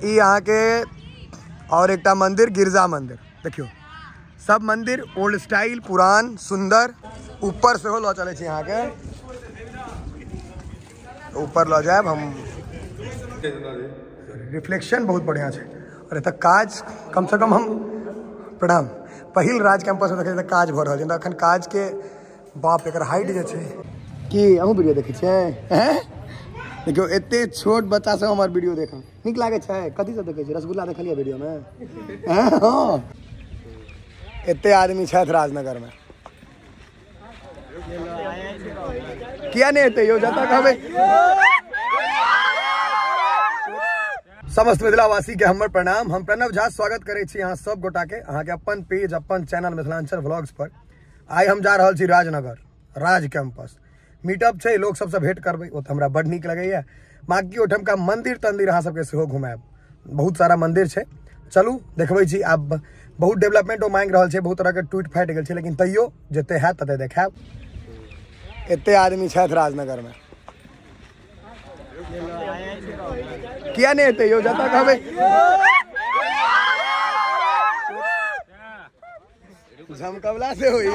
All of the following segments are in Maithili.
ई अहाँके और एकटा मंदिर गिरजा मंदिर। देखियौ सब मंदिर ओल्ड स्टाइल, पुरान सुंदर। ऊपर सेहो लऽ चलै छी अहाँके, ऊपर लऽ जायब हम। रिफ्लेक्शन बहुत बढ़िया छै। और एतऽ काज कम से कम हम प्रणाम पहिल राज कैंपस में देखै काज भऽ रहल छै। अखन काज के बाप एकर हाइट जे छै की अहूँ वीडियो देखै छियै? देखियौ एते छोट बच्चा सब हमर वीडियो देखऽ नीक लागै छै। कथी सब देखै छियै? रसगुल्ला देखलियै वीडियो में? हँ, एते आदमी छथि राजनगर में। किया नहीं एते यौ, जतऽ कहबै। समस्त मिथिलावासी के हमर प्रणाम। हम प्रणव झा स्वागत करै छी अहाँ सब गोटा के अहाँके अपन पेज अपन चैनल मिथिलांचल व्लॉग्स पर। आइ हम जा रहल छी राजनगर राज कैंपस। मीटअप छै, लोक सबसँ भेंट करबै, ओ तऽ हमरा बड नीक लगैया। बाकी ओहिठामका मंदिर तंदिर अहाँ सबके सेहो घुमायब, बहुत सारा मंदिर छै। चलू देखबै छी। आब बहुत डेवलपमेंट ओ मांगि रहल छै, बहुत तरहके टूटि फाटि गेल छै, लेकिन तैयो जते हैत तते देखायब। एते आदमी छथि राजनगर में। किया नहीं एते यौ, जतऽ कहबै। झमकवला से होई।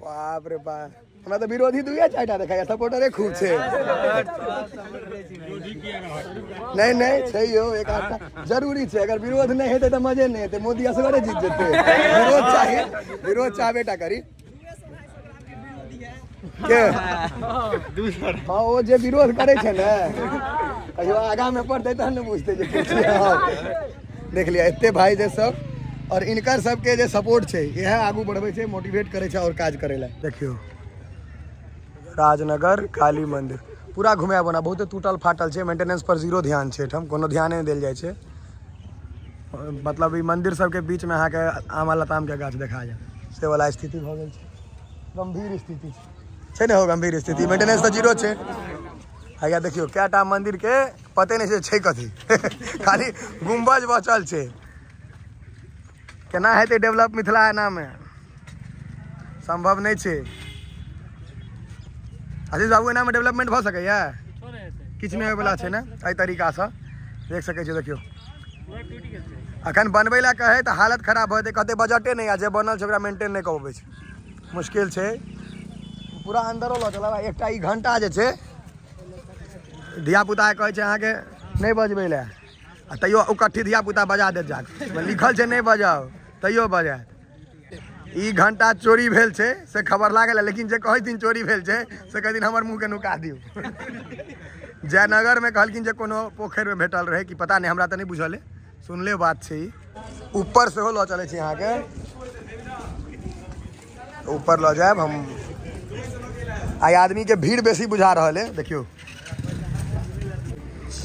बाप रे बाप, हमरा तऽ विरोधी दुइया चारिटा देखाइया, सपोर्टरे खूब छै। नहीं नहीं छै यौ, एक आधटा जरूरी छै। अगर विरोध नहीं हेतै तऽ मजे नहीं हेतै, मोदी असगरे जीत जेतै। विरोध चाही, विरोध चाहबे टा करी के। हाँ, ओ जे विरोध करै छै ने, कहियो आगा में पड़तै तहन ने बुझतै जे। देख लिया एते भाई जे सब और इनकर सबके जे सपोर्ट छै, इएह आगू बढ़बै छै, मोटिवेट करै छै और काज करै लए। देखियौ राजनगर काली मंदिर पूरा घुमायब। ओना बहुते टूटल फाटल छै, मेंटेनेंस पर जीरो ध्यान छै, एहिठाम कोनो ध्याने नहि देल जाइ छै। मतलब ई मंदिर सबके बीच में अहाँके आम लताम के गाछ देखा जायत, से वाला स्थिति भऽ गेल छै। गंभीर स्थिति छै ने हो, गंभीर स्थिति। मेंटेनेंस तऽ जीरो छै। हैया देखियौ कएटा मंदिर के पते नहि छै कथी, खाली गुम्बज बचल छै। केना हेतै डेवलप मिथिला एनामे? संभव नहि छै। आशीष बाबू, एनामे डेवलपमेंट भऽ सकैया? किछु नहि होइवला छै ने एहि तरीकासँ। देख सकै छियै, देखियौ अखन बनबै लए कहै तऽ हालत खराब भऽ जेतै, कहतै बजटे नहि आ जे बनल छै ओकरा मेंटेन नहि कऽ पबै छै, मुश्किल छै। पूरा अन्दरो लऽ चलब। एकटा ई घंटा जे छै, धियापुता कहै छै अहाँके नहि बजबै लए, आ तैयो उकट्ठी धियापुता बजा देत जाकऽ। लिखल छै नहि बजाउ, तैयो बजायत। ई घंटा चोरी भेल छै से खबर लागल है, लेकिन जे कहै दिन चोरी भेल छै से कहै दिन हमर मुँहके नुका दियौ। जयनगरमे कहलखिन जे कोनो पोखरिमे भेटल रहै कि पता नहि, हमरा तऽ नहि बुझल है, सुनले बात छै ई। ऊपर सेहो लऽ चलै छी अहाँके, ऊपर लऽ जायब हम। आइ आदमी के भीड़ बेसी बुझा रहल है। देखियौ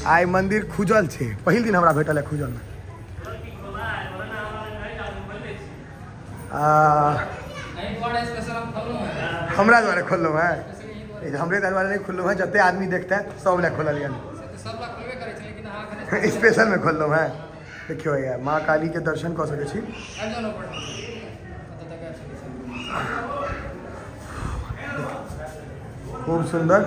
आइ मंदिर खुजल छै, पहिल दिन हमरा भेटल है खुजल। हमरा द्वारा खोललहुँ है, हमरे द्वारा नहीं खोललहुँ है, जते आदमी देखते है सब लए खोलल यऽ, स्पेशल में खोललहुँ है। देखियौ यार माँ काली के दर्शन कऽ सकै छी। खूब सुंदर।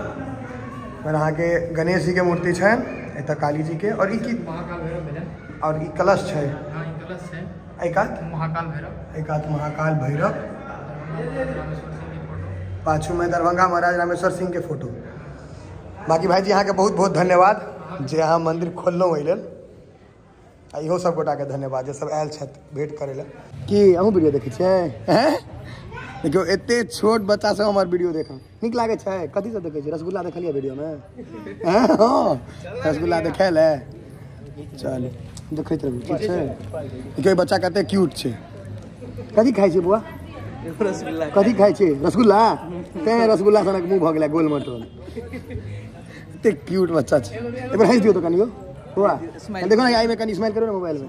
पर अहाँके गणेश जी के मूर्ति छनि एतऽ, काली जी के, और ई की महाकाल भैरव भेलै, और ई कलश छै। हां, ई कलश छै। एहि कात महाकाल भैरव, एहि कात महाकाल भैरव, पाछू में दरभंगा महाराज रामेश्वर सिंह के फोटो। बाकी भाईजी अहाँके बहुत बहुत धन्यवाद जे अहाँ मंदिर खोललहुँ एहि लेल। आ इहो सब गोटाके धन्यवाद जे सब आयल छथि भेंट करै लए। की अहूँ वीडियो देखै छियै? देखियौ एते छोट बच्चा सब हमर वीडियो देखऽ नीक लागै छै। कथी सब देखै छियै? रसगुल्ला देखलियै वीडियो में? हँ, रसगुल्ला देखायल है। चलू देखैत रहू, ठीक छै। देखियौ बच्चा कते क्यूट छै। कथी खाइ छै बौआ? रसगुल्ला। कथी खाइ छै? रसगुल्ला। तें रसगुल्ला सनक मुँह भऽ गेलै गोल मटोल। एते क्यूट बच्चा छै। एक बेर हँसि दियौ तऽ कनियो बौआ, देखो ने एहिमे कनि स्माइल करू ने मोबाइल में।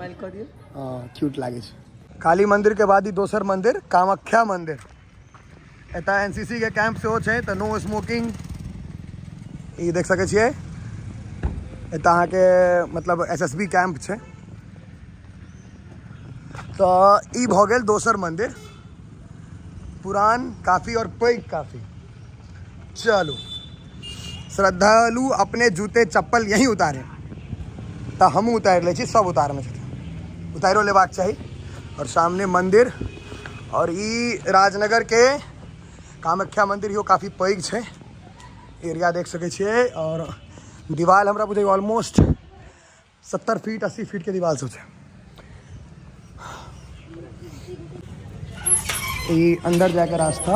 हँ, क्यूट लागै छै। काली मंदिर के बाद ही दोसर मंदिर कामाख्या मंदिर। एतऽ एनसीसी के कैंप सेहो छै, तऽ नो स्मोकिंग। ई देख सकै छियै, एतऽ अहाँके मतलब एसएसबी कैंप छै। तऽ ई भऽ गेल दोसर मंदिर, पुरान काफी और पैघ काफी। चलू श्रद्धालु अपने जूते चप्पल यहीं उतारे। तो हमहूँ उतारि लै छी, सब उतारने छथिन, उतारियो लेबाक चाही। और सामने मंदिर, और ई राजनगर के कामाख्या मंदिर इहो काफ़ी पैघ छै, एरिया देख सकै छियै। और दीवार हमरा बुझाइए ऑलमोस्ट 70 फीट 80 फीट के दीवार सब छै। ई अंदर जाके रास्ता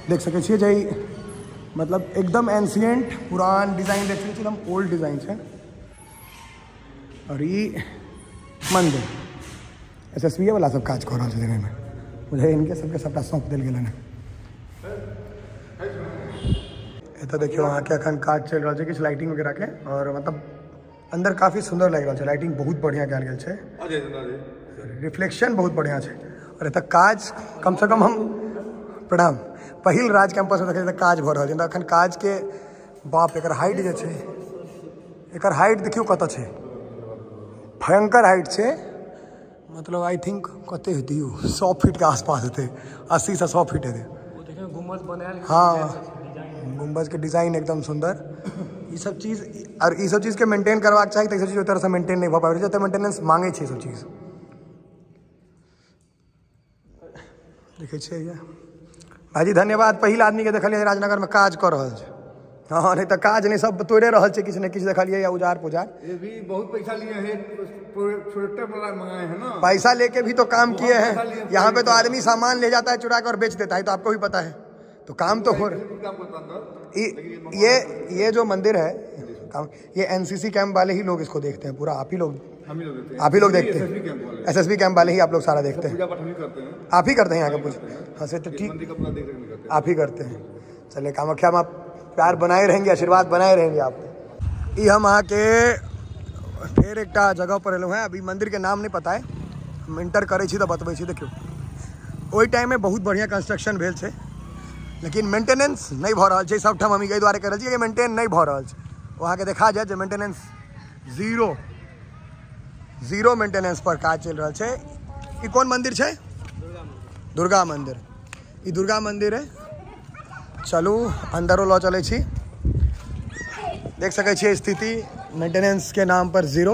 देख सकै छियै जे मतलब एकदम एंशियंट पुरान डिजाइन देख सकै छियै, एकदम ओल्ड डिजाइन छै। और ई मंदिर SSB वाला सब काज कऽ रहल छै देखैमे, बुझाइए इनके सबके सबटा सौंप देल गेलनि हँ। एतऽ देखियौ अहाँके अखन काज चलि रहल छै किछु लाइटिंग वगैरह के, और मतलब अंदर काफ़ी सुंदर लागि रहल छै, लाइटिंग बहुत बढ़िया कयल गेल छै, रिफ्लेक्शन बहुत बढ़िया छै। और एतऽ काज कम से कम हम प्रणाम पहिल राज कैंपस में देखै काज भऽ रहल छै। अखन काज के बाप एकर हाइट जे छै, एकर हाइट देखियौ कतऽ छै, भयंकर हाइट छै। मतलब I think कते हेतै यौ, 100 फीट के आसपास हेतै, 80 से 100 फीट हेतै। हाँ गुम्बज के डिजाइन एकदम सुंदर। ई सब चीज और ई सब चीज के मेंटेन करबाक चाही, तऽ ई सब चीज ओहि तरहसँ मेंटेन नहि भऽ पाबि रहल छै, ओते मेंटेनेंस मांगै छै ई सब चीज। देखै छियै भाईजी धन्यवाद, पहिल आदमी के देखलियै राजनगर में काज कऽ रहल छै। हाँ नहीं तऽ काज नहीं, सब तोड़े रहल छै, किछु ने किछु देखलियै या उजार पुजार। ये भी बहुत पैसा लिए हैं, प्रोजेक्टर मंगाए हैं ना, पैसा लेके भी तो काम किए हैं। यहाँ पे तो आदमी सामान ले जाता है चुरा के और बेच देता है, तो आपको भी पता है, तो काम तो हो रहा है। ये जो मंदिर है ये NCC camp वाले ही लोग इसको देखते हैं पूरा, आप ही लोग, आप ही लोग देखते हैं, SSB camp वाले ही आप लोग सारा देखते हैं, आप ही करते हैं यहाँ का पूजा। हाँ से तो ठीक, आप ही करते हैं। चलिए कामाख्या में आप प्यार बनाए रहेंगे, आशीर्वाद बनाए रहेंगे आप। ये हम अहाँके फेर एकटा जगह पर एलहुँ हैं, अभी मंदिर के नाम नहीं पता है, हम इंटर करै छी तऽ बतबै छी। देखियौ ओहि टाइम में बहुत बढ़िया कंस्ट्रक्शन भेल छै, लेकिन मेंटेनेंस नहीं भऽ रहल छै। सबठाम हम एहि दुआरे कहि रहल छी कि मेंटेन नहीं भऽ रहल छै। ओ अहाँके देखा जायत जे मेंटेनेंस जीरो मेंटेनेंस पर काज चलि रहल छै। ई कोन मंदिर छै? दुर्गा मंदिर। ई दुर्गा मंदिर है। चलू अंदरो लऽ चलै छी। देख सकै छियै स्थिति, मेंटेनेंस के नाम पर जीरो।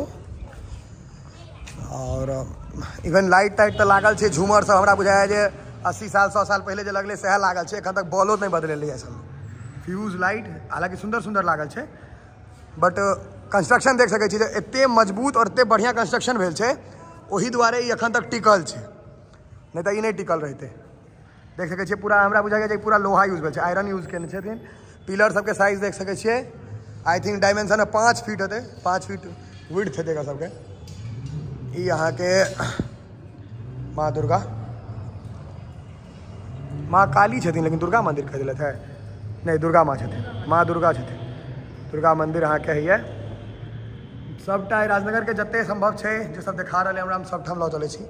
और इवन लाइट ताइट तऽ लागल छै, झूमर सब हमरा बुझाइए जे 80 साल 100 साल पहिले जे लगलै सएह लागल छै, एखन तक बॉलो नहि बदलेलै सब। फ्यूज लाइट हालाँकि सुन्दर सुन्दर लागल छै, बट कंस्ट्रक्शन देख सकै छी जे एते मजबूत और एते बढ़िया कंस्ट्रक्शन भेल छै, ओहि दुआरे ई एखन तक टिकल छै, नहि तऽ ई नहि टिकल रहितै। देख सकै छियै पूरा हमरा बुझाइए जे पूरा लोहा यूज भेल छै, आयरन यूज केने छथिन। पिलर सबके साइज देख सकै छियै, I think dimension 5 feet हेतै, 5 फीट विड्थ हेतै एकर सबके। ई अहाँके माँ दुर्गा, माँ काली छथिन, लेकिन दुर्गा मंदिर कहि देलथि है, नहि दुर्गा माँ छथिन, माँ दुर्गा छथिन। दुर्गा मंदिर अहाँके होइए। सबटा राजनगर के जते संभव छै जे सब देखा रहल है हमरा, हम सबठाम लऽ चलै छी।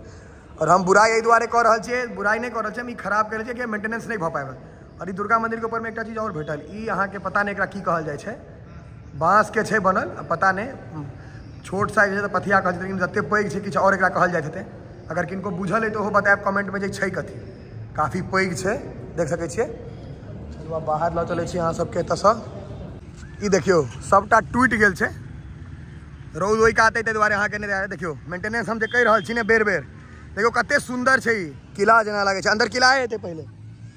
और हम बुराइ एहि दुआरे कऽ रहल छियै, बुराइ नहि कऽ रहल छियै, हम ई खराब कऽ रहल छियै कि मेंटेनेंस नहि भऽ पाबि। और ई दुर्गा मंदिर के ऊपरमे एकटा चीज आओर भेटल, ई अहाँके पता नहि एकरा की कहल जाइ छै, बाँसके छै बनल, पता नहि, छोट साइज छै तऽ पथिया कहल छै, लेकिन जते पैघ छै किछु आओर एकरा कहल जाइत हेतै। अगर किनको बुझल है तऽ ओहो बतायब कमेंटमे जे छै कथी। काफ़ी पैघ छै, देख सकै छियै। चलू आब बाहर लऽ चलै छी अहाँ सबके एतऽसँ। ई देखियौ सबटा टूटि गेल छै, रौद ओहि कात ताहि दुआरे अहाँके नहि देखा। देखियौ मेंटेनेंस हम जे कहि रहल छी ने बेर बेर, देखियौ कते सुन्दर छै, ई किला जेना लागै छै, अंदर किला हेतै पहिले,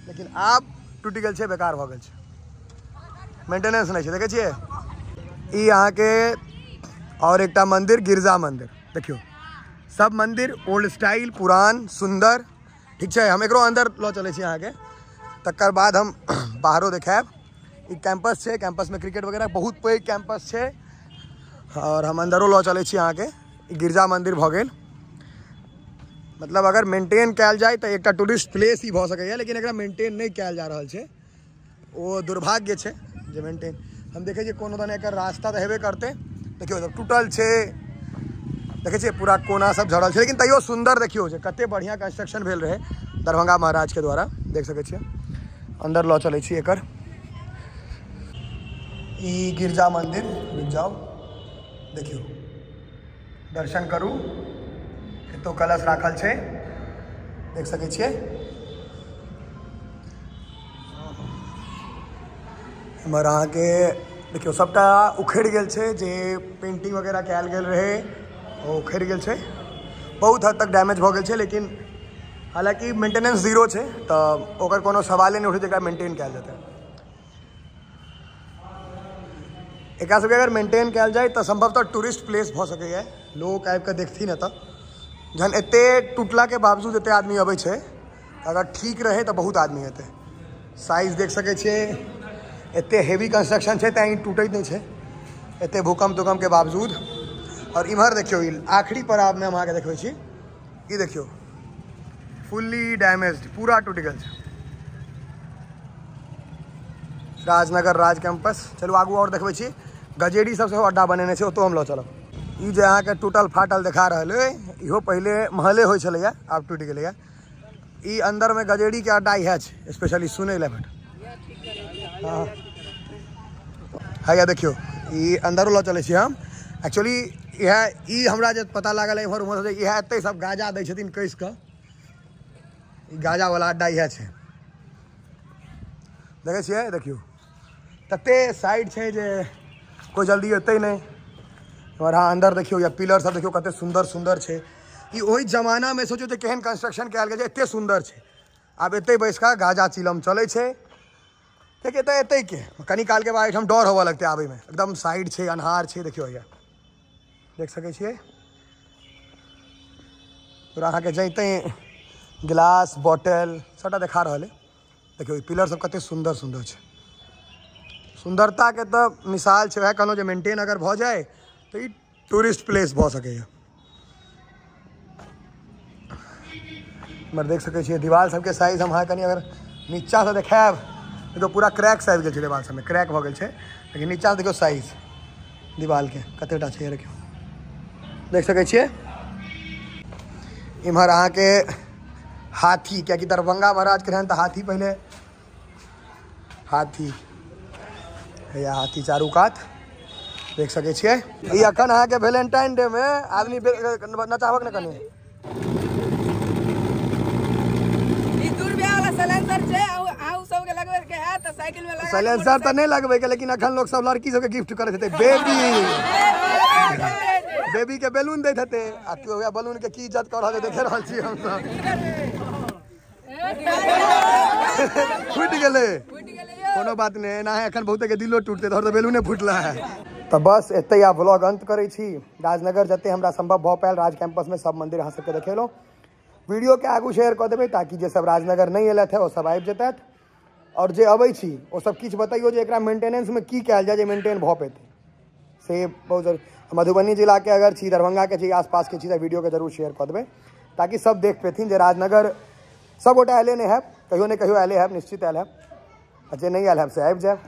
लेकिन आब टूटि गेल छै, बेकार भऽ गेल छै, मेंटेनेंस नहि छै। देखै छियै ई अहाँके और एकटा मंदिर गिरजा मंदिर। देखियौ सब मंदिर ओल्ड स्टाइल, पुरान सुन्दर, ठीक छै। हम एकरो अंदर लऽ चलै छी अहाँके, तकर बाद हम बाहरो देखायब। ई कैंपस छै, कैंपस में क्रिकेट वगैरह बहुत पैघ कैंपस छै। और हम अंदरो लऽ चलै छी अहाँके। ई गिरजा मंदिर भऽ गेल। मतलब अगर मेंटेन कयल जाय तऽ एकटा टूरिस्ट प्लेस ही भऽ सकैए, लेकिन एकरा मेंटेन नहि कयल जा रहल छै, ओ दुर्भाग्य छै जे मेंटेन। हम देखै छियै कोनो दने एकर रास्ता तऽ हेबे करतै, देखियौ टूटल छै, देखै छियै पूरा कोना सब झड़ल छै, लेकिन तैयो सुन्दर। देखियौ जे कते बढ़िया कंस्ट्रक्शन भेल रहै दरभंगा महाराज के द्वारा, देख सकै छियै। अंदर लऽ चलै छी एकर। ई गिरजा मंदिर, रुकि जाउ, देखियौ दर्शन करू। एतौ कलश राखल छै, देख सकै छियै। एम्हर अहाँके देखियौ सबटा उखड़ि गेल छै, जे पेंटिंग वगैरह कयल गेल रहै ओ उखड़ि गेल छै, बहुत हद तक डैमेज भऽ गेल छै। लेकिन हालाँकि मेंटेनेंस जीरो छै तऽ ओकर कोनो सवाले नहि उठै छै एकरा मेंटेन कयल जेतै। एकरा सबके अगर मेंटेन कयल जाय तऽ संभवतः टूरिस्ट प्लेस भऽ सकैए, लोक आबिकऽ देखथिन एतऽ। जहन एते टूटलाके बावजूद एते आदमी अबै छै, अगर ठीक रहै तऽ बहुत आदमी एतै। साइज देख सकै छियै, एते हेवी कंस्ट्रक्शन छै तैं ई टूटैत नहि छै एते भूकम्प तूकम्प के बावजूद। और इम्हर देखियौ ई आखिरी पड़ावमे हम अहाँके देखबै छी, ई देखियौ फुल्ली डैमेज्ड, पूरा टूटि गेल छै। राजनगर राज कैंपस। चलू आगू और देखबै छी, गजेरी सब सेहो अड्डा बनेने छै, ओतौ हम लऽ चलब। ई जे अहाँके टूटल फाटल देखा रहल अइ, इहो पहिले महले होइ छलैया, आब टूटि गेलैया। ई अंदरमे गजेरी के अड्डा इएह छै, स्पेशली सुनै लए भेट। हाँ हैया देखियौ ई अंदरो लऽ चलै छी हम। एक्चुअली इएह ई हमरा जे पता लागल इम्हर उम्हर से, इएह एतै सब गाजा दै छथिन कसि कऽ, ई गाजावला अड्डा इएह छै। देखै छियै, देखियौ तते साइड छै जे कोइ जल्दी एतै नहि। और हाँ अंदर देखियौ, या पिलर सब देखियौ कते सुंदर सुंदर छै। ई ओहि जमानामे सोचो जे केहन कंस्ट्रक्शन कयल गेल छै, एते सुंदर छै। आब एतै बैस कऽ गाजा चिलम चलै छै, कियाकि एतऽ एतै के कनी काल के बाद एहिठाम डर होबऽ लगतै आबैमे, एकदम साइड छै, अन्हार छै। देखियौ हैया देख सकै छियै पूरा अहाँके जैते गिलास बॉटल सबटा देखा रहल है। देखियौ ई पिलर सब कते सुंदर सुंदर छै, सुंदरता के तऽ मिसाल छै। वएह कहलहुँ जे मेंटेन अगर भऽ जाय तऽ ई टूरिस्ट प्लेस भऽ सकैए। इम्हर देख सकै छियै दीवार सबके साइज हम अहाँ कनि अगर नीचाँसँ देखायब देखियौ पूरा क्रैक्स आबि गेल छै दीवार सबमे, क्रैक भऽ गेल छै। लेकिन नीचाँसँ देखियौ साइज दीवारके कतेटा छै, देखियौ देख सकै छियै। इम्हर अहाँके हाथी, कियाकि दरभंगा महाराजके रहनि तऽ हाथी पहिले, हाथी हैया हाथी चारू कात देख सकै छियै। ई अखन अहाँके वैलेंटाइन डे मे आदमी नचाबक ने कनि। ई 2 रुपया वाला साइलेंसर छै, अहू सबके लगबै के है तऽ साइकिल में लगा। साइलेंसर तऽ नहि लगबै के, लेकिन अखन लोक सब लड़की सबके गिफ्ट करैत हेतै, बेबी बेबी के बैलून दैत हेतै। आ वएह बैलून के की इज्जत कऽ रहल छै देखे रहल छी हमसब। फूटि गेलै, कोनो बात नहि, एना एखन बहुते के दिलो टूटतै, तोहर तऽ बैलूने फूटला है। तऽ बस एतै आब व्लॉग अंत करै छी। राजनगर जते हमरा संभव भऽ पायल राज कैंपस में सब मंदिर अहाँ सबके देखेलहुँ। वीडियो के आगू शेयर कऽ देबै ताकि जे सब राजनगर नहि एलथि है ओ सब आबि जेतथि, और जे अबै छी ओ सब किछु बतैयौ जे एकरा मेंटेनेंसमे की कयल जाय जे मेंटेन भऽ पेतै, से बहुत जरूरी। मधुबनी जिलाके अगर छी, दरभंगाके छी, आसपासके छी तऽ वीडियोके जरूर शेयर कऽ देबै ताकि सब देख पेथिन जे राजनगर सब गोटा आयले नहि हैब, कहियो ने कहियो आयले हैब, निश्चित आयल हैब, आ जे नहि आयल हैब से आबि जायब।